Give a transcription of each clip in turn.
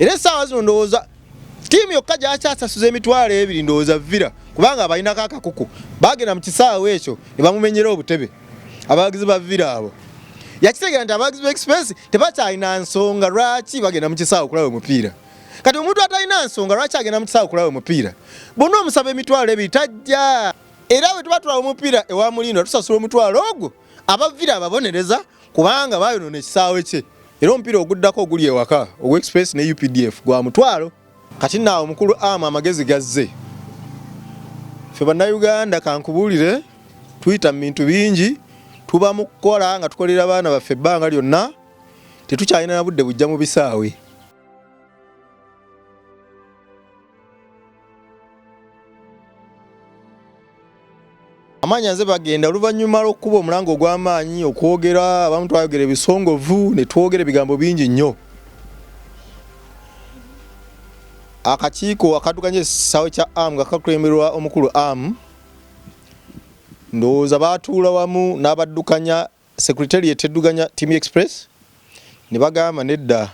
Era essaawa zino ndowooza ttiimu yokka gyakyasasuza 20,000 ndowooza Villa, kubanga abalinako akakuku bagenda mu kisaawe ekyo ne bamumenyera obutebe. Abawagizi ba Villa abo yakitegeera nti abawagizi ba Express tebakyalina nsonga lwaki bagenda mu kisaawe okulaba omupiira. Kati omuntu atalina nsonga lwaki agenda mu kisaawe okulaba omupiira, bonna omusaba 20,000 tajja. Era bwe tuba tulaba omupiira ewa Mulindwa tusasula omutwalo ogwo, aba Villa ababonereza kubanga bayonoona ekisaawe kye. Era omupiira oguddako oguli ewaka ogwa Express ne UPDF gwa mutwalo. Kati naawe omukulu Am amagezi gazze. Ffe Bannayuganda kankubuulire, tuyita mu bintu bingi, tuba mu kukola nga tukolera abaana baffe ebbanga lyonna, tetukyalina na budde bujja mu bisaawe. Amaanyi nze bagenda oluvannyuma lw'okukuba omulanga ogw'amaanyi okwogera, abamu twayogera ebisongovu ne twogera ebigambo bingi nnyo. Akakiiko akaddukanya ekisaawe kya AM nga kakulemberwa omukulu AM, ndowooza baatuula wamu n'abaddukanya Secretariat edduganya Team Express ne bagamba nedda,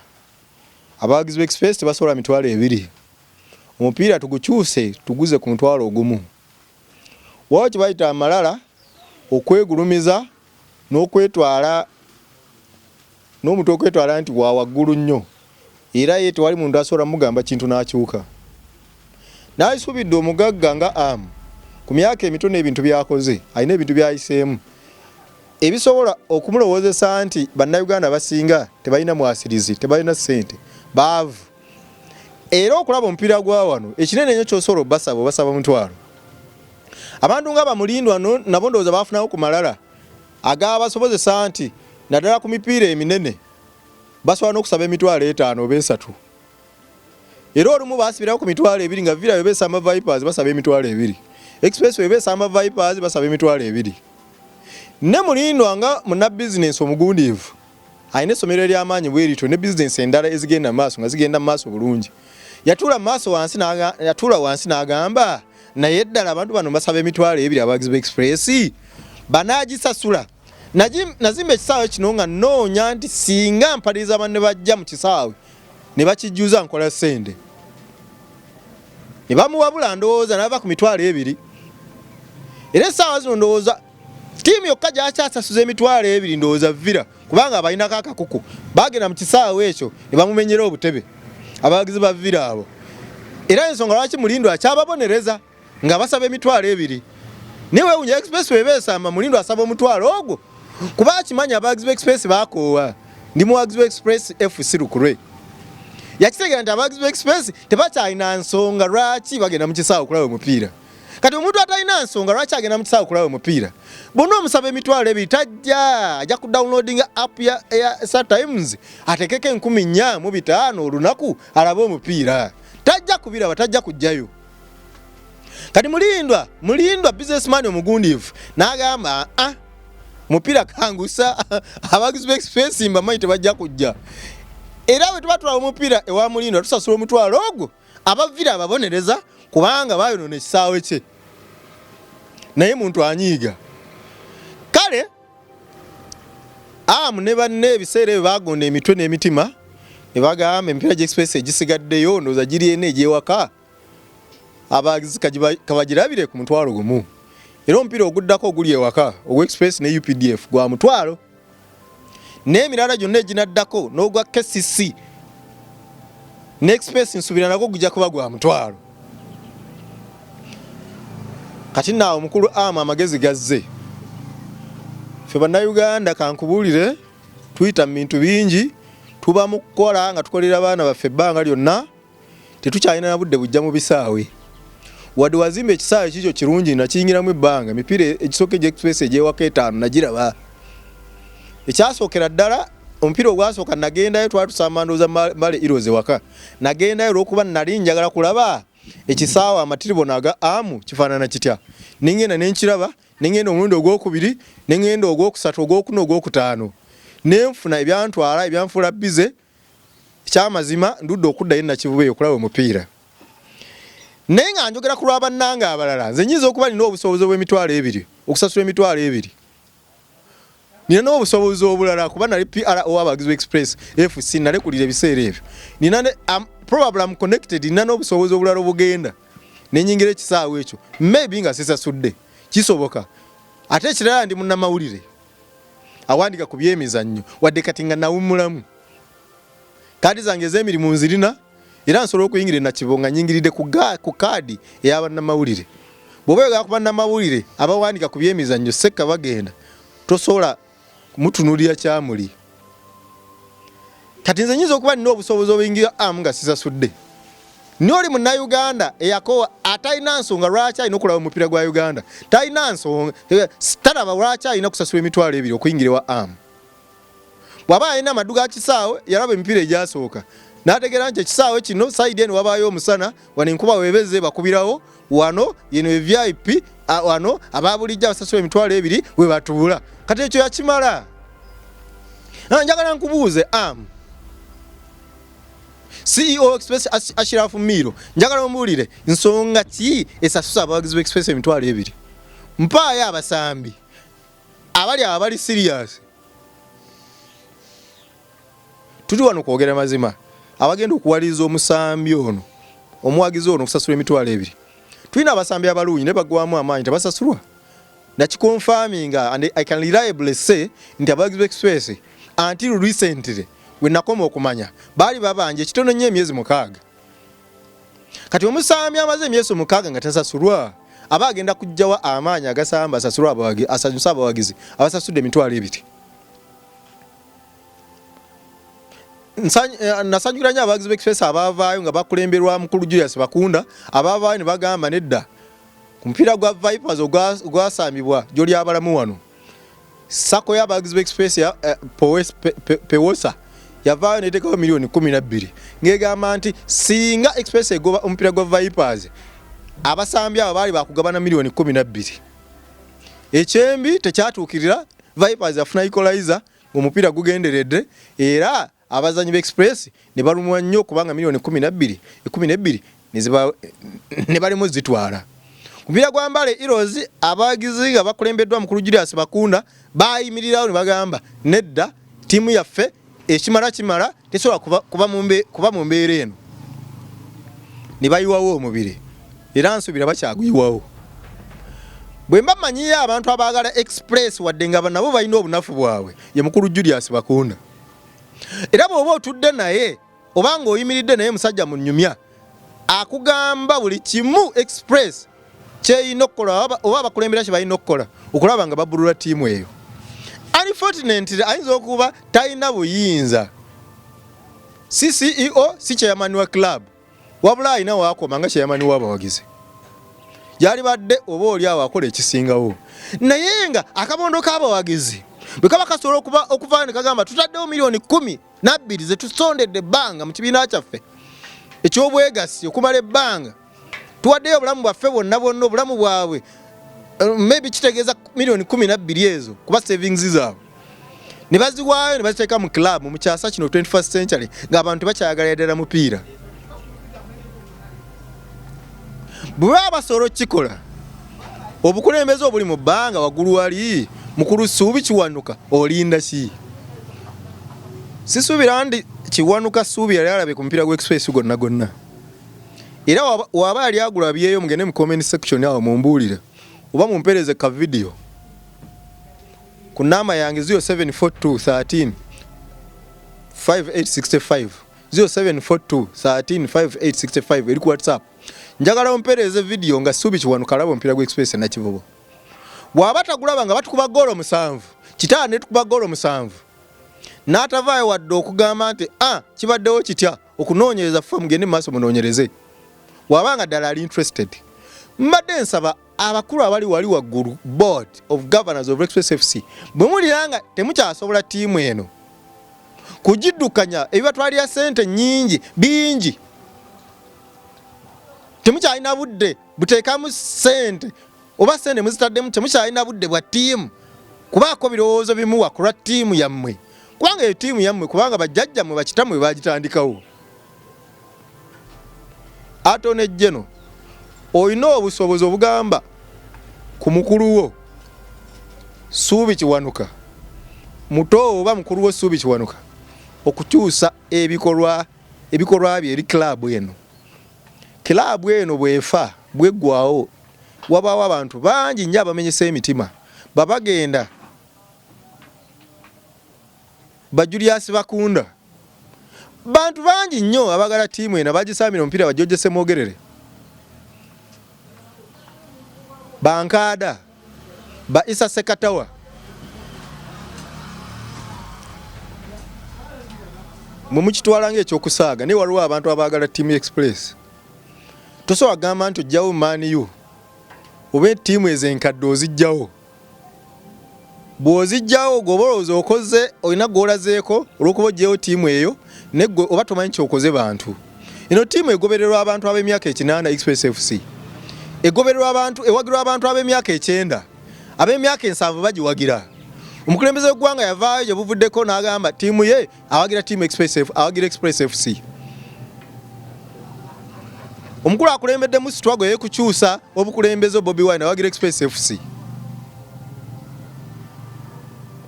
abawagizi ba Express tebasobola 20,000, omupiira tugukyuse tuguze ku 10,000. Waliwo kye bayita amalala, okwegulumiza n'okwetwala n'omuntu okwetwala nti wa waggulu nnyo, era ye tewali muntu asobola mugamba kintu n'akyuka. N'ayisubidde omugagga nga Am ku myaka emito n'ebintu by'akoze, alina ebintu by'ayiseemu ebisobola okumulowoozesa nti Bannayuganda abasinga tebalina mwasirizi, tebalina ssente, baavu. Era okulaba omupiira gwa wano ekinene ennyo ky'osobola obasaba, obasaba mutwalo. Abantu nga Bamulindwa nabo ndowooza baafunawo ku malala agabasobozesa nti naddala ku mipiira eminene basobola n'okusaba 50,000 oba 3,000. Era olumu baasibirawo ku 20,000 nga Villa bwe beesamba Vipers basaba 20,000. Express bwe beesamba Vipers basaba 20,000. Ne Mulindwa nga munnabizinensi omugundiivu alina essomero ery'amaanyi bwe lityo ne bizinensi endala ezigenda mu maaso nga zigenda mu maaso bulungi. Yatuula maaso wansi yatuula wansi n'agamba naye ddala abantu bano basaba 20,000 abawagizi ba Express banaagisasula. Nazimba ekisaawe kino nga nnoonya nti singa mpaliriza banne bajja mu kisaawe ne bakijjuza nkola ssente. Ne bamuwabula ndowooza n'ava ku 20,000. Era essaawa zino ndowooza ttiimu yokka gyakyasasuza 20,000 ndowooza Villa, kubanga abalinako akakuku bagenda mu kisaawe ekyo ne bamumenyera obutebe abawagizi ba Villa abo. Era ensonga lwaki Mulindwa akyababonereza nga basaba 20,000. Naye weewuunya Express bwe beesamba Mulindwa asaba omutwalo ogwo kuba akimanyi abawagizi ba Express bakoowa. Ndi muwagizi wa Express FC Lukulwe. Yakitegeera nti abawagizi ba Express tebakyalina nsonga lwaki bagenda mu kisaawe okulaba omupiira. Kati omuntu atalina nsonga lwaki agenda mu kisaawe okulaba omupiira, bonna omusaba 20,000 tajja, ajja ku downloadinga app ya Star Times atekeko 4,500 olunaku alabe omupiira, tajja kubiraba, tajja kujjayo. Kati Mulindwa businessman omugundiivu n'agamba ah, mupiira kangusa abawagizi ba Express mbamanyi tebajja kujja. Era bwe tuba tulaba omupiira ewa Mulindwa tusasula omutwalo ogwo, aba Villa ababonereza kubanga bayonoona ekisaawe kye. Naye muntu anyiiga. Kale Am ne banne ebiseera ebyo baagonda emitwe n'emitima ne bagamba emipiira gya Express egisigaddeyo ndowooza giri ena egy'ewaka, abawagizi kabagirabire ku 10,000. Era omupiira oguddako oguli ewaka ogwa Express ne UPDF gwa mutwalo. N'emirala gyonna eginaddako n'ogwa KCC ne Express nsuubira nagwo gujja kuba gwa mutwalo. Kati naawe omukulu Am amagezi gazze. Ffe Bannayuganda kankubuulire, tuyita mu bintu bingi, tuba mu kukola nga tukolera abaana baffe ebbanga lyonna, tetukyalina na budde bujja mu bisaawe. Wadde wazimba ekisaawe kikyo kirungi nakiyingiramu ebbanga, emipiira egisooka egya Express egy'ewaka 5 nagiraba. Ekyasookera ddala omupiira ogwasooka nagendayo, twali tusamba ndowooza Mbale Heroes ewaka. Nagendayo olw'okuba nali njagala kulaba ekisaawe amatiribona aga Am kifaanana kitya. Ne ngenda ne nkiraba, ne ngenda omulundi ogwokubiri, ne ngenda ogwokusatu, ogwokuna, ogwokutaano. Ne nfuna ebyantwala, ebyanfuula bize. Ekyamazima ndudde okuddayo e Nakivubo eyo okulaba omupiira. Naye nga njogera ku lwa bannange abalala, nze nnyinza okuba nina obusobozi obw'emitwalo ebiri, okusasula 20,000. Nina n'obusobozi obulala kuba nali PRO w'abawagizi Express FC, nalekulira ebiseera ebyo. Nina probably am connected, nina n'obusobozi obulala obugenda nenyingira ekisaawe ekyo, maybe nga sisasudde, kisoboka. Ate ekirala, ndi munnamawulire awandika ku byemizannyo, wadde kati nga nawummulamu. Kaadi zange ez'emirimu nzirina, era nsobola okuyingira enakibo nga nyingiridde ku kaadi ey'abannamawulire. Bw'oba oyogera ku bannamawulire abawandiika ku byemizannyo, Sekka bagenda tosobola kumutunuulira kyamuli. Kati nze nyinza okuba nina obusobozi obuyingira amu nga sisasudde, naye oli Munnayuganda eyakowa atalina nsonga lwaki alina okulaba omupiira gwa Uganda, talina nsonga, talaba lwaki alina kusasula 20,000 okuyingira ewa amu. Bw'aba alina amaddu ga kisaawe, yalaba emipiira egyasooka n'ategeera nti ekisaawe kino side eno wabaayo omusana, wano enkuba webeze bakubirawo, wano yeno VIP, wano aba bulijjo abasasula 20,000 we batuula. Kati ekyo yakimala. Njagala nkubuuze, am CEO Express Ashirafu Miro, njagala ombuulire nsonga ki esasusa abawagizi ba Express 20,000? Mpaayo abasambi abali abo abali serious. Tuli wano kwogera mazima. Abagenda okuwaliriza omusambi ono, omuwagizi ono okusasula 20,000, tulina abasambi abalungi ne bagwamu amaanyi, tebasasulwa. Nakiconfirminga and I can reliably say nti abawagizi ba Express until recently, we nakoma okumanya, baali babanja ekitono nnyo emyezi 6. Kati omusambi amaze emyezi 6 nga tasasulwa, aba agenda kujjawa amaanyi agasamba asasulwa, asanyusa abawagizi abasasudde 20,000? Nasanyukira nnyo abawagizi b'Express abaavaayo nga bakulemberwa mukulu Julius Bakunda, abaavaayo ne bagamba nedda ku mupiira gwa Vipers ogwasambibwa gyoli abalamu wano. SACCO y'abawagizi b'Express ya Pewosa yavaayo neteekawo miliyoni 12 ng'egamba nti singa Express egoba omupiira gwa Vipers, abasambi abo baali bakugabana miliyoni 12. Ekyembi tekyatuukirira. Vipers yafuna equalizer ng'omupiira gugenderedde, era abazanyi ba Express ne balumwa nnyo kubanga miliyoni 12 12 ne balimu zitwala. Ku mupiira gwa Mbale Heroes, abawagizi nga bakulembeddwa mukulu Julius Bakunda bayimirirawo ne bagamba nedda, ttiimu yaffe ekimala kimala, tesobola kuba mu mbeera eno, ne bayiwawo omubiri, era nsuubira bakyaguyiwawo. Bwe mba mmanyiyo abantu abaagala Express, wadde nga nabo balina obunafu bwabwe, ye mukulu Julius Bakunda. Era bw'oba otudde naye oba ng'oyimiridde naye, musajja munyumya, akugamba buli kimu Express kyeyina okukola oba abakulembera kye balina okukola okulaba nga babulula ttiimu eyo. Unfortunately, ayinza okuba talina buyinza, si CEO, si chairman wa club, wabula alina waakoma nga chairman w'abawagizi. Yali badde oba oli awo akola ekisingawo, naye nga akabondo k'abawagizi bwe kaba kasobola okuvaayo ne kagamba tutaddewo miliyoni 12 zetusondedde ebbanga mu kibiina kyaffe eky'obwegassi okumala ebbanga, tuwaddeyo obulamu bwaffe bwonna bwonna, obulamu bwabwe, maybe kitegeeza miliyoni 12 ezo kuba savings zaabwe, ne baziwaayo ne baziteeka mu club. Mu kyasa kino 21st century, ng'abantu bakyayagalira ddala mupiira, bwe baba basobola okukikola, obukulembeze obuli mu bbanga waggulu wali mukulu Suubi Kiwanuka, olinda ki? Sisuubira ndi Kiwanuka Suubi yali alabye ku mupiira gw'Express gonna gonna, era waba yali agulabyeyo, mugende mu comment section awo mumbuulire oba mumpeereze ka video ku namba yange 0742 13 5865, 0742 13 5865, eri ku WhatsApp. Njagala ompeereze video nga Suubi Kiwanuka alaba omupiira gw'Express Nakivubo. Bw'aba tagulaba nga batukuba goolo 7, kitaano ne tukuba goolo 7, n'atavaayo wadde okugamba nti a kibaddewo kitya, okunoonyereza ffe, mugende mu maaso munoonyereze bw'aba nga ddala ali interested. Mbadde nsaba abakulu abali wali waggulu, board of governors of Express FC, bwe mulira nga temukyasobola ttiimu eno kugiddukanya, ebibatwalira ssente nnyingi bingi, temukyalina budde buteekamu ssente, oba ssente muzitaddemu, temukyalina budde bwa ttiimu kubaako birowoozo bimuwa ku lwa ttiimu yammwe, kubanga eyo ttiimu yammwe, kubanga bajjajjammwe, bakitammwe bagitandikawo. Attorney General, olina obusobozi obugamba ku mukulu wo Suubi Kiwanuka Muto oba mukulu wo Ssuubi Kiwanuka okukyusa ebikolwa ebikolwa bye eri club eno. Club eno bw'efa bw'eggwawo wabaawo abantu bangi nnyo abamenyesa emitima babagenda ba Julius Bakunda bantu bangi nnyo abagala ttiimu eno abagisaamira omupiira ba George Ssemwogerere bankaada ba Isa Sekatawa mwe mukitwala ng'ekyokusaaga naye waliwo abantu abaagala ttiimu Express. Tosobola kugamba nti ojjawo Man U oba ettiimu ezo enkadde ozijjawo. Bw'ozijjawo gwe oba olowooza okoze olina gw'olazeeko olw'okuba oggyewo ttiimu eyo naye gwe oba tomanyi ky'okoze bantu. Eno ttiimu egobererwa abantu ab'emyaka ekinaana Express FC. Egobererwa abantu ewagirwa abantu ab'emyaka ekyenda. Ab'emyaka ensanvu bagiwagira. Omukulembeze w'eggwanga yavaayo gye buvuddeko n'agamba ttiimu ye awagira ttiimu Express F, awagira Express FC. Omukulu akulembeddemu struggle ey'okukyusa obukulembeze Bobi Wine awagira Express FC.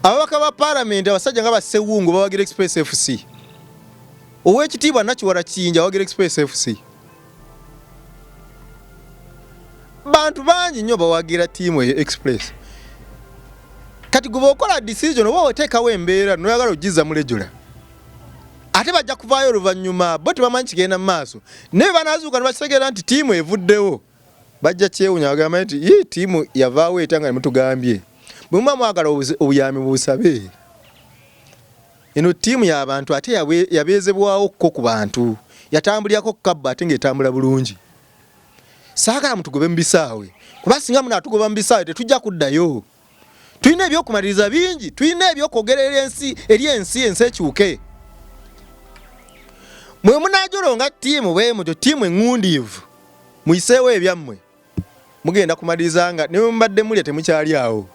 Ababaka ba palamenti abasajja nga ba Ssewungu bawagira Express FC. Owekitiibwa Nakiwala Kiyingi awagira Express FC. Bantu bangi nnyo bawagira ttiimu eyo Express. Kati gwe bw'okola decision oba oteekawo embeera n'oyagala ogizza mu regular, ate bajja kuvaayo oluvannyuma bo tebamanyi kigenda mu maaso, naye banaazuuka ne bakitegeera nti ttiimu evuddewo bajja kyewunya bagambe nti yii ttiimu yavaawo etya nga nemutugambye. Bwe muba mwagala obuyambi mubusabe. Eno ttiimu y'abantu ate yabeezebwawo kko ku bantu, yatambulirako ku kabbo ate ng'etambula bulungi. Saagala mutugobe mu bisaawe kuba singa munaatugoba mu bisaawe tetujja kuddayo. Tulina ebyokumaliriza bingi, tulina ebyokwogera eri ensi, eri ensi, ensi ekyuke. Mwe munaajolonga ttiimu bwe mutyo, ttiimu eŋŋundiivu, muyiseewo ebyammwe. Mugenda kumaliriza nga ne bwe mubadde mulya temukyali awo.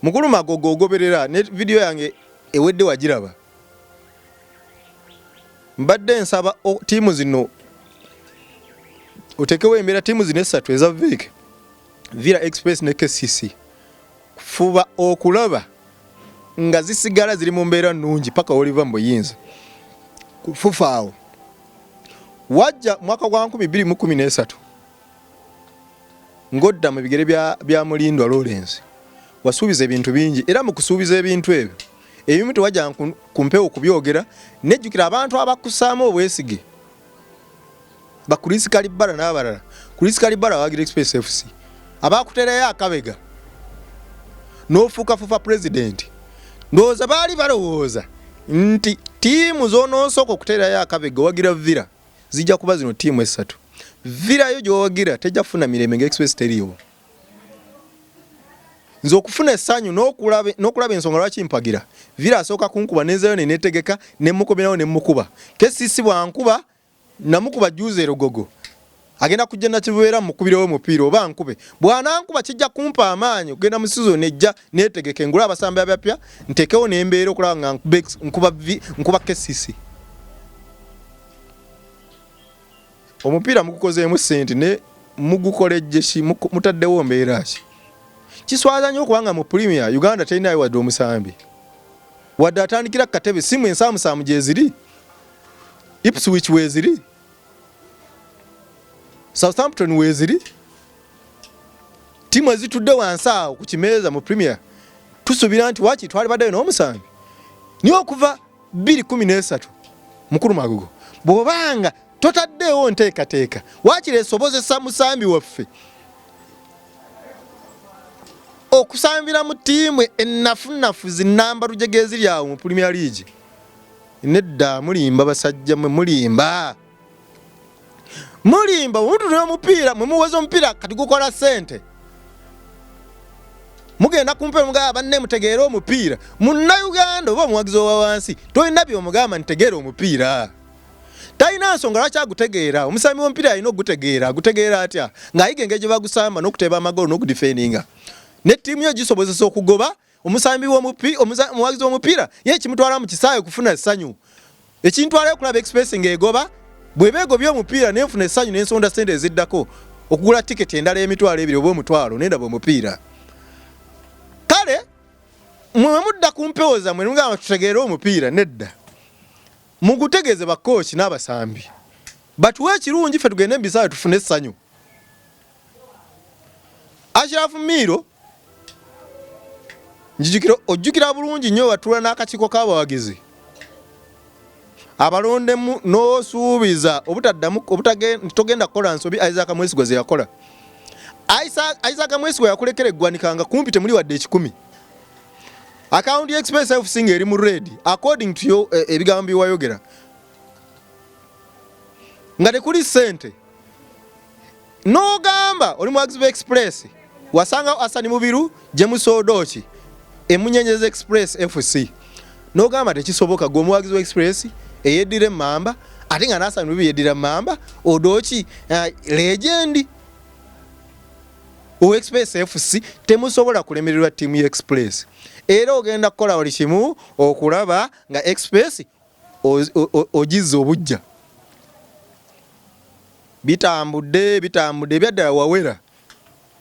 Mukulu Magogo ogoberera ne vidiyo yange ewedde wagiraba. Mbadde nsaba ttiimu zino oteekewo embeera ttiimu zino essatu eza Vic, Villa Express ne KCC fuba okulaba nga zisigala ziri mu mbeera nnungi paka woliva mu buyinza. Fufa awo wajja mwaka gwa 2013 ng'odda mu bigere bya Mulindwa Lawrence wasuubiza ebintu bingi era mu kusuubiza ebintu ebyo ebimu tewajja ku mpewo kubyogera nejjukira abantu abakusaamu obwesige ba Chris Kalibala n'abalala. Chris Kalibala wagira Express FC abakuteerayo akabega n'ofuuka fufa president. Ndowooza baali balowooza nti ttiimu z'onoosooka okuteerayo akabega owagira Villa zijja kuba zino ttiimu essatu. Villa yo gy'owagira tejja kufuna mirembe nga Express teriiwo. Nze okufuna essanyu n'okulaba ensonga lwaki mpagira Villa asooka kunkuba nenzayo ne neetegeka ne mmukomerawo ne mmukuba. KCC bw'ankuba namukuba jjuuzi e Lugogo agenda kujja Nakivubo mmukubirewo omupiira oba ankube. Bw'anankuba kijja kumpa amaanyi okugenda mu sizoni ejja neetegeke ngule abasambi abapya nteekewo n'embeera okulaba nga nkuba KCC. Omupiira mugukozeemu ssente ne mugukola ki mutaddewo mbeera ki? Kiswaza nnyo okubanga mu Premier Uganda terinayo wadde omusambi wadde atandikira ku katebe, simu ensaamusaamu gyeziri, Ipswich weeziri, Southampton weeziri, ttiimu ezitudde wansi awo ku kimeeza mu Premier tusuubira nti waakiri twalibaddeyo n'omusambi naye okuva 2013 mukulu Magogo bw'obanga totaddeewo nteekateeka waakiri esobozesa musambi waffe okusambira mu ttiimu ennafunafu zinamba lujege eziri awo mu Premier League. Nedda mulimba basajja mwe mulimba. Mulimba mutunula omupiira mwe muweza omupiira kati gukola ssente. Mugenda kumpe mugamba banne mutegeere omupiira. Munnayuganda oba omuwagizi owa wansi tolina by'omugamba ntegeera omupiira. Talina nsonga lwaki agutegeera. Omusambi w'omupiira alina okugutegeera. Agutegeera atya? Ng'ayiga engeri gye bagusamba n'okuteeba amagolo n'okudifendinga. Ne ttiimu yo gisobozesa okugoba omusambi omuwagizi w'omupiira ye kimutwala mu kisaawe kufuna ssanyu. Ekintwalayo okulaba Express ng'egoba bw'eba egobye omupiira ne nfuna essanyu ne nsonda ssente eziddako okugula tiketi endala emitwalo ebiri oba omutwalo ne ndaba omupiira. Kale. Mwe mudda ku mpewo zammwe nemugamba tutegeere omupiira, nedda. Mugutegeeze bakooki n'abasambi batuwe ekirungi ffe tugende mu bisaawe tufune essanyu. Ashraf Miiro njijukira ojjukira bulungi nnyo watuula n'akakiiko k'abawagizi abalondemu n'osuubiza obutaddamu togenda kukola nsobi Isaac Mwesigwa ze yakola. Isaac Mwesigwa yakulekera eggwanika nga kumpi temuli wadde ekikumi. Akawunti ya Express FC ng'eri mu red according to your ebigambo bye wayogera nga tekuli ssente n'ogamba oli muwagizi wa Express wasangawo Hassan Mubiru, James Odoki emunyenyeza Express FC n'ogamba tekisoboka gwe omuwagizi wa Express eyeddira emmamba ate nga n'Hassan Mubiru yeddira mmamba Odoki legend owa Express FC temusobola kulemererwa ttiimu ya Express era ogenda kukola buli kimu okulaba nga Express ogizza obujja. Bitambudde bitambudde ebyaddala wawera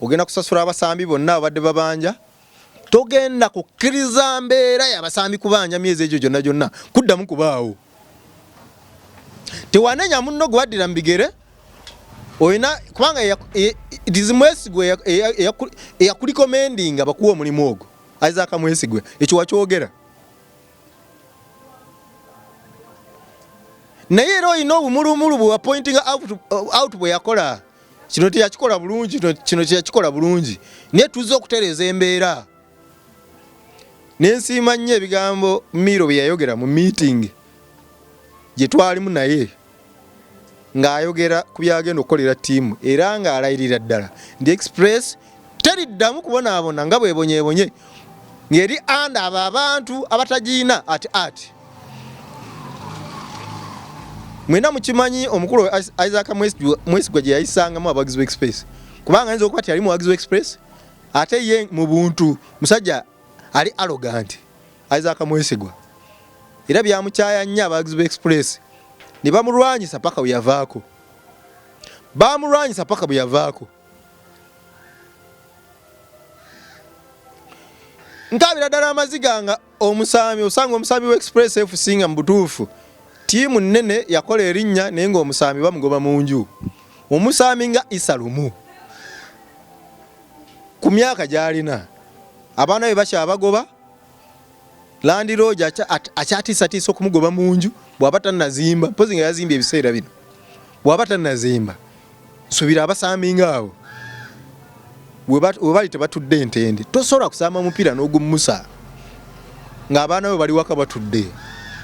ogenda kusasula abasambi bonna abadde babanja togenda kukkiriza mbeera yabasambi kubanja myezi egyo gyonna gyonna kuddamu kubaawo. Tewanenya munno gwe waddira mu bigere olina kubanga it is Mwesigwa eyakulikomendinga bakuwa omulimu ogwo Isaac Mwesigwa ekyo wakyogera naye era olina obumulumulu bwe wapointinga out bwe yakola kino teyakikola bulungi kino teyakikola bulungi naye tuzze okutereeza embeera. Nensiima nnyo ebigambo Miiro bye yayogera mu meeting gye twalimu naye ng'ayogera ku byagenda okukolera ttiimu era ng'alayirira ddala nti Express teriddamu kubonaabona nga bwebonyeebonye ng'eri anda abo abantu abatagiina ati ati. Mwena mukimanyi omukulu Isaac Mwesigwa gye yayisangamu abawagizi ba Express kubanga ayinza okuba teyali muwagizi wa Express ate ye mu buntu musajja ali arrogant Isaac Mwesigwa era byamukyaya nnyo abawagizi ba Express ne bamulwanyisa paka bwe yavaako bamulwanyisa paka bwe yavaako. Nkaabira ddala amaziga nga omusaami osanga omusaami wa Express FC nga mu butuufu ttiimu nnene yakola erinnya naye ng'omusaami bamugoba mu nju. Omusaami nga Issa Lumu ku myaka gy'alina abaana be bakyabagoba landiroodi akyatiisatiisa okumugoba mu nju bw'aba tannazimba mpozi nga yazimbye ebiseera bino bw'aba tannazimba nsubira abasambi ng'abo we bali tebatudde ntende tosobola kusamba mupiira n'ogummusa ng'abaana be bali waka batudde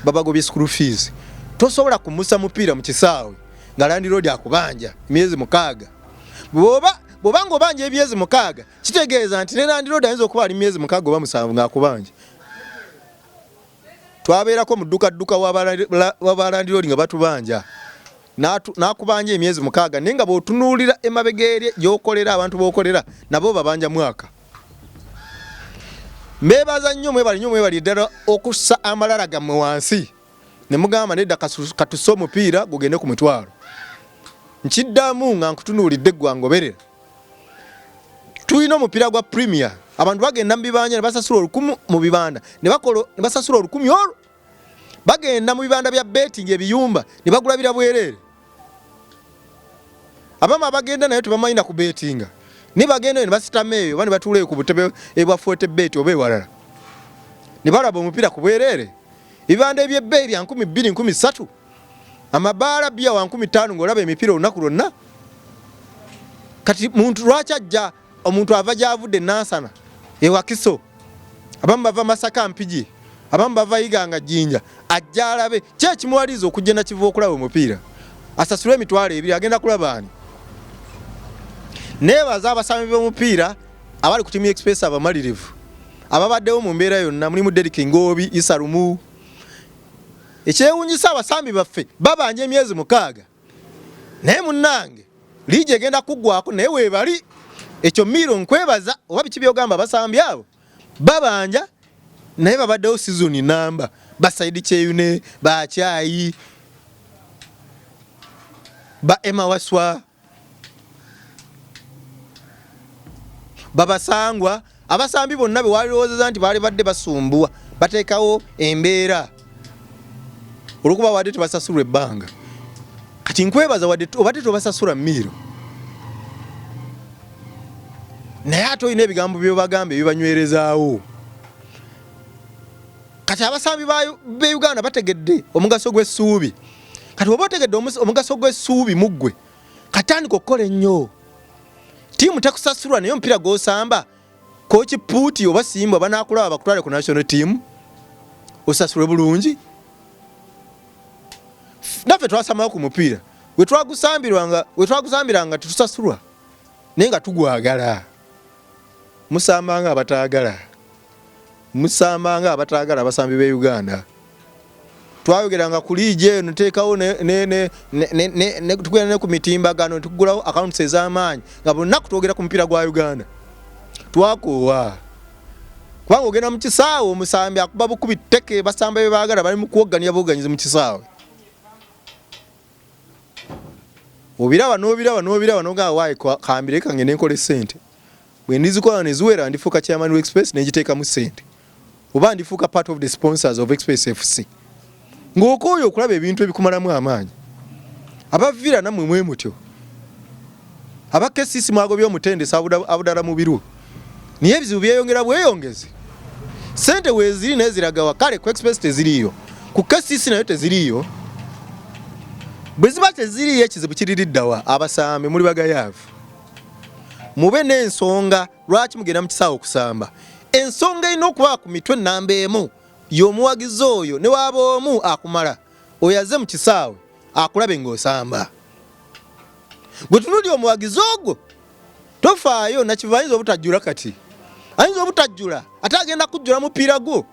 babagobye school fees tosobola kumusa mupiira mu kisaawe nga landiroodi akubanja emyezi 6 bw'oba ng'obanja emyezi 6 kitegeeza nti ne landiroodi ayinza okuba ali myezi 6 oba 7 ng'akubanja. Twabeerako mu ddukadduka wa balandiroodi nga batubanja n'akubanja emyezi 6 naye nga bw'otunuulira emabega eri gy'okolera abantu b'okolera nabo babanja mwaka. Mbeebaza nnyo mwebale nnyo mwebali ddala okussa amalala gammwe wansi ne mugamba nedda katusse omupiira gugende ku mitwalo. Nkiddamu nga nkutunuulidde ggwangoberera. Tulina omupiira gwa Premier abantu bagenda mu bibanja ne basasula 1000 mu bibanda ne basasula 1000 olwo bagenda mu bibanda bya betting ebiyumba ne bagulabira bwereere. Abamu abagenda nayo tebamanyi na kubetinga ne bagenda ne basitama eyo oba ne batuula eyo ku butebe ebwa forty bet oba ewalala ne balaba omupiira ku bwereere. Ebibanda eby'ebbeeyi bya 2000 3000 amabaala bbiya wa 5000 ng'olaba emipiira olunaku lwonna. Kati muntu lwaki ajja omuntu ava gy'avudde Nansana ewakiso abamu bava Masaka Mpigi abamu bava Iganga Jinja ajja alabe ki ekimuwaliriza okujja Nakivubo okulaba omupiira asasule emitwalo 2 agenda kulaba ani. Neebaza abasambi b'omupiira abali ku ttiimu Express abamalirivu ababaddewo mu mbeera yonna mulimu Derrick Ngoobi, Issa Lumu. Ekyewuunyisa abasambi baffe babanja emyezi 6 naye munnange liigi egenda kuggwako naye weebali ekyo Miiro nkwebaza oba biki by'ogamba abasambi abo babanja naye babaddewo sizoni namba basaidi Kyeyune bakyayi ba Emma Waswa babasangwa. Abasambi bonna be walirowoozeza nti baali badde basumbuwa bateekawo embeera olwokuba wadde tebasasulwa ebbanga. Kati nkwebaza wadde obadde tobasasula miiro, naye ate olina ebigambo byobagamba ebibanywerezaawo. Kati abasambi be Uganda bategedde omugaso gw'essuubi. Kati oba otegedde omugaso gw'essuubi mu ggwe, katandika okukola ennyo. Ttiimu tekusasulwa naye omupiira gw'osamba kooki Puuti oba Simba banaakulaba bakutwale ku national team osasulwe bulungi. Naffe twasamawo ku mupiira wetwagusambiranga tetusasulwa naye nga tugwagala. Musamba nga abataagala, musamba nga abataagala abasambi b'e Uganda. Twayogeranga ku liigi eno teekawo tugenda ne ku mitimbagano tugulawo accounts ez'amaanyi nga bonna twogera ku mupiira gwa Uganda. Twakoowa kubanga ogenda mu kisaawe omusambi akuba bukubi tteke, basamba bye baagala, bali mu kuwogganira buwogganyizi mu kisaawe. Obiraba n'obiraba n'obiraba n'ogamba waayi kambire kange ne nkola essente, bwe ndizikola ne ziwera ndifuuka chairman wa Express ne ngiteekamu ssente, oba ndifuuka part of the sponsors of Express FC. Ng'okooye okulaba ebintu ebikumalamu amaanyi. Aba Villa nammwe mwe mutyo. Aba KCC mwagobye omutendesi Abudala Mubiru, naye ebizibu byeyongera bweyongezi. Ssente weeziri naye ziragawa? Kale ku Express teziriiyo, ku KCC nayo teziriiyo. Bwe ziba teziriiyo ekizibu kiririddawa? Abasambi muli bagayaavu, mube n'ensonga lwaki mugenda mu kisaawe okusamba. Ensonga erina okuba ku mitwe namba emu y'omuwagizi oyo, ne waaba omu akumala, oyo azze mu kisaawe akulabe ng'osamba. Gwe tunuulira omuwagizi ogwo, tofaayo Nakivubo ayinza obutajjula kati, ayinza obutajjula ate agenda kujjula mupiira gwo.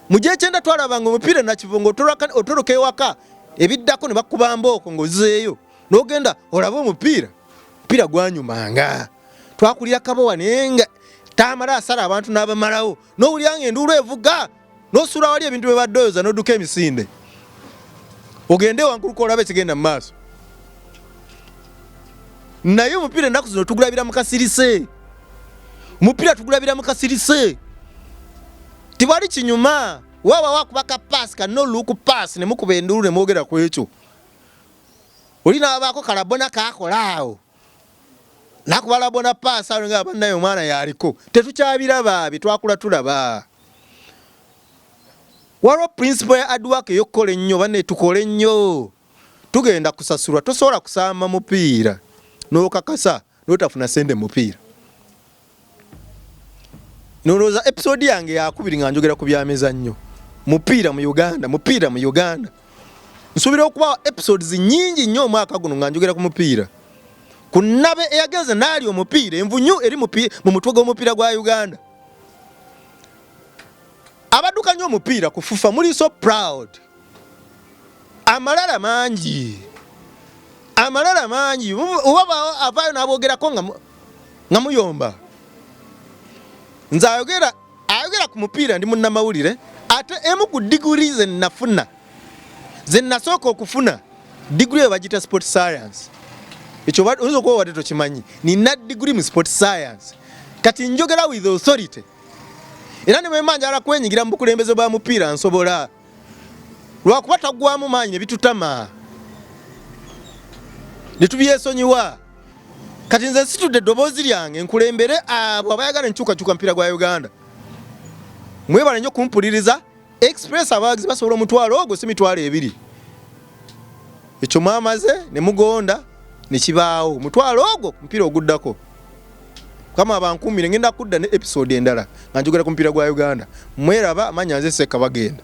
Mu gy'ekyenda twalabanga omupiira Nakivubo ng'otoloka ewaka ebiddako ne bakuba mbooko ng'ozzeeyo n'ogenda olabe omupiira. Omupiira gwanyumanga, twakulira Kabowa naye nga tamala asala abantu n'abamalawo, n'owulira nga enduulu evuga n'osuula wali ebintu bye badde oyoza n'odduka emisinde ogende ewankuluka olabe ekigenda mu maaso. Naye omupiira ennaku zino tugulabira mu kasirise, omupiira tugulabira mu kasirise, tewali kinyuma. Waaba wakuba ka paasi ka no look pass ne mukuba enduulu ne mwogera ku ekyo. Oli n'abaako kalabona kaakola awo nakuba labona paasi awo nga bannaye omwana yaliko. Tetukyabiraba bye twakula tulaba. Waliwo principle ya hard work ey'okukola ennyo, banne tukole nnyo, tugenda kusasulwa. Tosobola kusamba mupiira n'okakasa n'otafuna ssente mu mupiira. Nolowooza episode yange yakubiri nga njogera ku byamizannyo mupiira mu Uganda, mupiira mu Uganda. Nsuubira okuba episodes nnyingi nnyo omwaka guno nga njogera ku mupiira, ku nnabe eyagenze n'ali omupiira, envunyu eri mu mutwe gw'omupiira gwa Uganda. Abaddukanya omupiira ku FUFA muli so proud. Amalala mangi, amalala mangi, oba avaayo n'aboogerako nga muyomba. Nze ayogera ku mupiira, ndi munnamawulire, ate emu ku diguri ze nafuna, ze nasooka okufuna, diguri eyo bagiyita sport science. Ekyo oyinza okuba wadde tokimanyi, nina diguri mu sport science. Kati njogera with authority, era ne bwe mba njagala kwenyigira mu bukulembeze bwa mupiira nsobola, lwakuba taggwamu maanyi ne bitutama ne tubyesonyiwa. Kati nze nsitudde eddoboozi lyange nkulembere abo abayagala enkyukakyuka mupiira gwa Uganda. Mwebale nnyo kumpuliriza. Express abawagizi basobola omutwalo ogwo, si mitwalo ebiri. Ekyo mwamaze ne mugonda ne kibaawo, omutwalo ogwo mupiira oguddako. Mukama abankuumire, ngenda kudda ne episode endala nga njogera ku mupiira gwa Uganda. Mweraba amanya nze Ssekka bagenda.